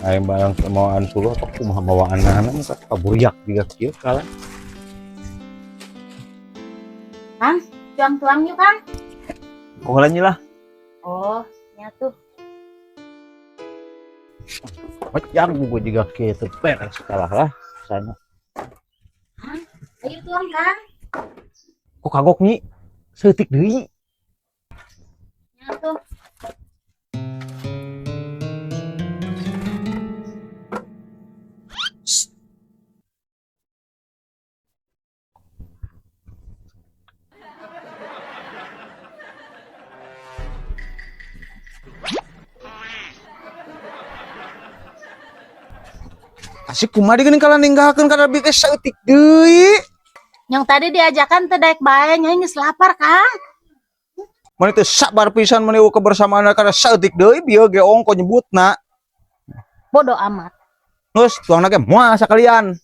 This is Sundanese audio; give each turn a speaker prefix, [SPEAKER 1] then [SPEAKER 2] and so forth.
[SPEAKER 1] Aing barang mawaan suluh apa kumaha bawaanana muka kaburiak juga kieu kalah.
[SPEAKER 2] Kang, tuang-tuang yuk, Kang.
[SPEAKER 3] Kok lah.
[SPEAKER 2] Oh, nyatu.
[SPEAKER 1] Wajar gua juga kieu beres kalah lah sana.
[SPEAKER 2] Ayo tuang, Kang.
[SPEAKER 3] Kok kagok, Nyi? Seutik deui.
[SPEAKER 2] Nyatu.
[SPEAKER 4] Asik kumaha geuning kalah ninggalkeun kana bi teh saeutik deui.
[SPEAKER 2] Yang tadi diajakan teh daek bae, nyai geus lapar, Kang.
[SPEAKER 4] Maneh teh sabar pisan maneh kebersamaan kana saeutik deui bieu ge ongko nyebutna.
[SPEAKER 2] Bodoh amat.
[SPEAKER 4] Geus tuangna ge moal sakalian.